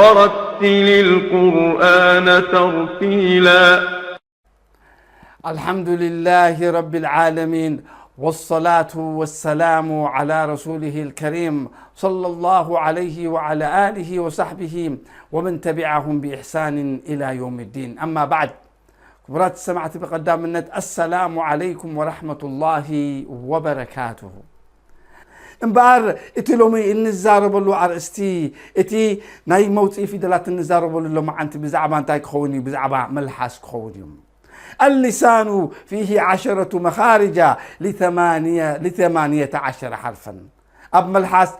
ورتل القرآن ترتيلا. الحمد لله رب العالمين، والصلاة والسلام على رسوله الكريم، صلى الله عليه وعلى آله وصحبه ومن تبعهم بإحسان إلى يوم الدين. أما بعد، ክቡራት ሰማዕቲ፣ ብቐዳምነት ኣሰላሙ ዓለይኩም ወራሕመቱላሂ ወበረካቱሁ። እምበኣር እቲ ሎሚ እንዛረበሉ ኣርእስቲ፣ እቲ ናይ መውፅኢ ፊደላት እንዛረበሉ ሎማዓንቲ ብዛዕባ እንታይ ክኸውን እዩ? ብዛዕባ መልሓስ ክኸውን እዩ። اللسان فيه عشرة مخارج لثمانية عشر حرفا. ኣብ መልሓስ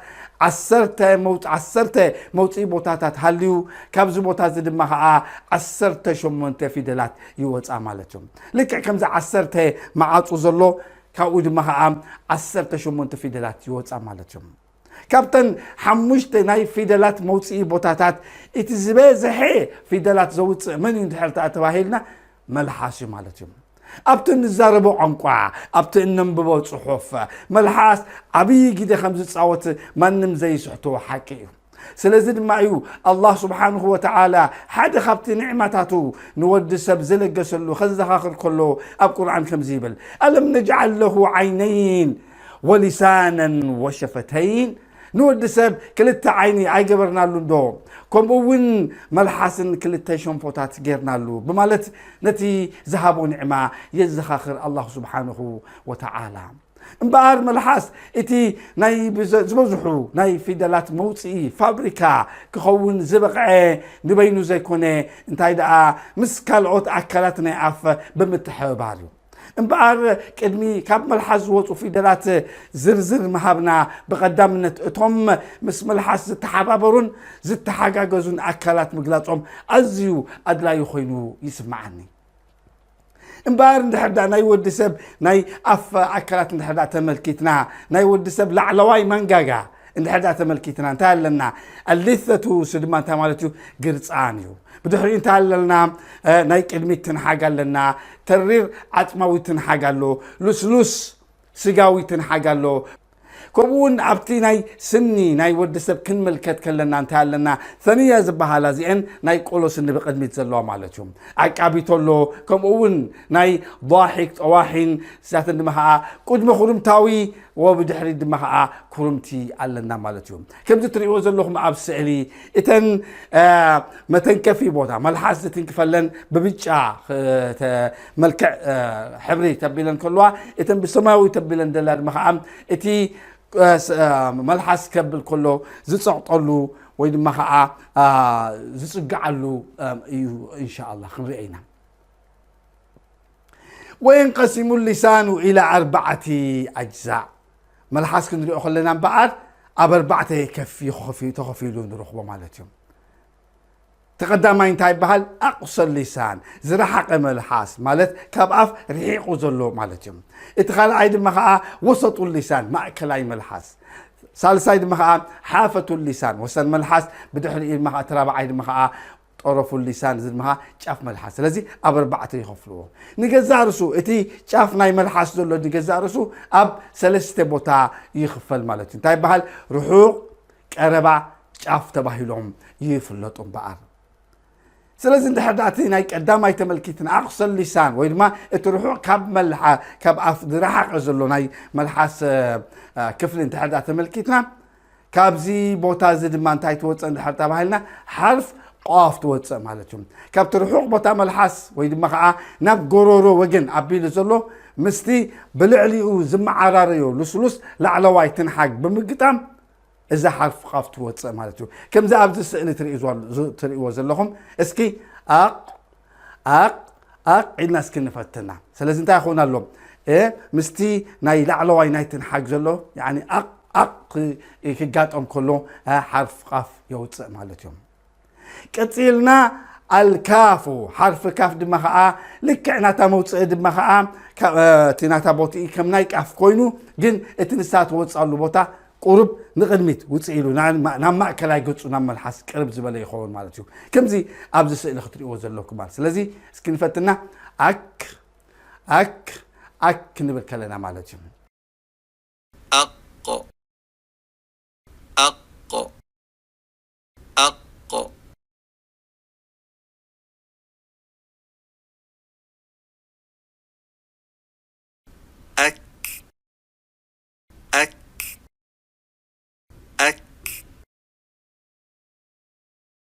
ዓሰርተ መውፅ- ዓሰርተ መውፅኢ ቦታታት ሃልዩ፣ ካብዚ ቦታ እዚ ድማ ከዓ ዓሰርተ ሸሞንተ ፊደላት ይወፃ ማለት እዮም። ልክዕ ከምዚ ዓሰርተ መዓፁ ዘሎ፣ ካብኡ ድማ ከዓ ዓሰርተ ሸሞንተ ፊደላት ይወፃ ማለት እዮም። ካብተን ሓሙሽተ ናይ ፊደላት መውፅኢ ቦታታት እቲ ዝበዝሐ ፊደላት ዘውፅእ መን እዩ እንድሕር ተባሂልና፣ መልሓስ እዩ ማለት እዩ። ኣብቲ እንዛረቦ ቋንቋ፣ ኣብቲ እነንብቦ ፅሑፍ፣ መልሓስ ዓብዪ ግደ ከም ዝፃወት ማንም ዘይስሕቶ ሓቂ እዩ። ስለዚ ድማ እዩ ኣላህ ስብሓንሁ ወተዓላ ሓደ ካብቲ ኒዕማታቱ ንወዲ ሰብ ዝለገሰሉ ከዘኻኽር ከሎ፣ ኣብ ቁርኣን ከምዚ ይብል፣ ألم نجعل له عينين ولسانا وشفتين። ንወዲ ሰብ ክልተ ዓይኒ ኣይገበርናሉን ዶ? ከምኡ እውን መልሓስን ክልተ ሸንፎታት ጌርናሉ፣ ብማለት ነቲ ዝሃቦ ኒዕማ የዘኻኽር ኣላህ ስብሓንሁ ወተዓላ። እምበኣር መልሓስ እቲ ናይ ብዘ- ዝበዝሑ ናይ ፊደላት መውፅኢ ፋብሪካ ክኸውን ዝበቕዐ ንበይኑ ዘይኮነ፣ እንታይ ደኣ፣ ምስ ካልኦት ኣካላት ናይ ኣፍ ብምትሕብባር እዩ። እምበኣር ቅድሚ ካብ መልሓስ ዝወፁ ፊደላት ዝርዝር ምሃብና፣ ብቐዳምነት እቶም ምስ መልሓስ ዝተሓባበሩን ዝተሓጋገዙን ኣካላት ምግላፆም ኣዝዩ ኣድላዩ ኮይኑ ይስምዓኒ። እምበኣር እንድሕር ደኣ ናይ ወዲ ሰብ ናይ ኣፍ ኣካላት እንድሕር ደኣ ተመልኪትና፣ ናይ ወዲ ሰብ ላዕለዋይ መንጋጋ እንድሕር ደኣ ተመልኪትና እንታይ ኣለና? ኣሊሰቱ፣ እሱ ድማ እንታይ ማለት እዩ? ግርፃን እዩ። ብድሕሪኡ እንታይ ኣለና? እ፣ ናይ ቅድሚት ትንሓግ ኣለና። ተሪር ዓፅማዊ ትንሓግ ኣሎ። ልስሉስ ስጋዊ ትንሓግ ኣሎ። ከምኡ እውን ኣብቲ ናይ ስኒ ናይ ወዲ ሰብ ክንምልከት ከለና እንታይ ኣለና? ሰንያ ዝበሃላ እዚአን ናይ ቆሎ ስኒ ብቅድሚት ዘለዋ ማለት እዩ። ዓቃቢቶ ኣሎ። ከምኡ እውን ናይ ضاحك ጠዋሒን እዚኣተን ድማ ከዓ ቅድመ ኩርምታዊ ወብድሕሪት ድማ ከዓ ኩርምቲ ኣለና ማለት እዩ። ከምዚ ትሪእዎ ዘለኹም ኣብ ስእሊ እተን፣ እ፣ መተንከፊ ቦታ፣ መልሓስ ዝትንክፈለን ብብጫ፣ እ፣ ተ- መልክዕ፣ እ፣ ሕብሪ ተቢለን ከለዋ፣ እተን ብሰማያዊ ተቢለን ደላ ድማ ከዓ እቲ፣ እ፣ ስ- እ፣ መልሓስ ከብል ከሎ ዝፀቕጠሉ ወይ ድማ ከዓ፣ እ፣ ዝፅግዓሉ፣ እ፣ እዩ። ኢንሻኣላህ ክንሪኦ ኢና። وينقسم اللسان إلى أربعة أجزاء። መልሓስ ክንሪኦ ከለና እምበኣር ኣብ ኣርባዕተ ከፊ- ከፊ- ተኸፊሉ ንረኽቦ ማለት እዩ። ተቐዳማይ እንታይ ይበሃል? ኣቕሶ ሊሳን፣ ዝረሓቐ መልሓስ ማለት ካብ ኣፍ ርሒቑ ዘሎ ማለት እዩ። እቲ ካልኣይ ድማ ከዓ ወሰጡ ሊሳን፣ ማእከላይ መልሓስ። ሳልሳይ ድማ ከዓ ሓፈቱ ሊሳን፣ ወሰን መልሓስ፣ ብድሕሪኡ ድማ ከዓ እቲ ራብዓይ ድማ ከዓ ጠረፉ ሊሳን፣ እዚ ድማ ጫፍ መልሓስ። ስለዚ ኣብ ኣርባዕተ ይኸፍልዎ። ንገዛእ ርእሱ እቲ ጫፍ ናይ መልሓስ ዘሎ ንገዛእ ርእሱ ኣብ ሰለስተ ቦታ ይኽፈል ማለት እዩ። እንታይ ይበሃል? ርሑቕ፣ ቀረባ፣ ጫፍ ተባሂሎም ይፍለጡ እምበኣር። ስለዚ እንድሕር ደኣ እቲ ናይ ቀዳማይ ተመልኪትና ኣቕሶ ሊሳን ወይ ድማ እቲ ርሑቕ ካብ መልሓ- ካብ ኣፍ ዝረሓቐ ዘሎ ናይ መልሓስ፣ እ፣ እ፣ ክፍሊ እንድሕር ደኣ ተመልኪትና፣ ካብዚ ቦታ እዚ ድማ እንታይ ትወፅእ እንድሕር ተባሂልና፣ ሓርፍ ቋፍ ትወፅእ ማለት እዩ። ካብቲ ርሑቕ ቦታ መልሓስ ወይ ድማ ከዓ ናብ ጎሮሮ ወገን ኣቢሉ ዘሎ ምስቲ ብልዕሊኡ ዝመዓራረዮ ልስሉስ ላዕለዋይ ትንሓግ ብምግጣም እዛ ሓርፍ ቃፍ ትወፅእ ማለት እዩ። ከምዚ ኣብዚ ስእሊ ትርእዩ ዘል- ዝ- ትርእይዎ ዘለኹም፣ እስኪ ኣቕ ኣቕ ኣቕ ኢልና እስኪ ንፈትና። ስለዚ እንታይ ይኸውን ኣሎ? እ፣ ምስቲ ናይ ላዕለዋይ ናይ ትንሓግ ዘሎ፣ ያኒ ኣቕ ኣቕ ክ- ክጋጠም ከሎ፣ እ፣ ሓርፍ ቃፍ የውፅእ ማለት እዩ። ቀፂልና ኣልካፉ፣ ሓርፊ ካፍ ድማ ከዓ ልክዕ ናታ መውፅኢ ድማ ከዓ፣ ካ- እ፣ እቲ ናታ ቦትኢ ከም ናይ ቃፍ ኮይኑ፣ ግን እቲ ንሳ ትወፅኣሉ ቦታ ቁሩብ ንቕድሚት ውፅእ ኢሉ፣ ና- ናብ ማእከላይ ገፁ ናብ መልሓስ ቅርብ ዝበለ ይኸውን ማለት እዩ። ከምዚ ኣብዚ ስእሊ ክትርእይዎ ዘለኩም ማለት። ስለዚ እስኪ ንፈትና፣ ኣክ ኣክ ኣክ ክንብል ከለና ማለት እዩ። ኣቆ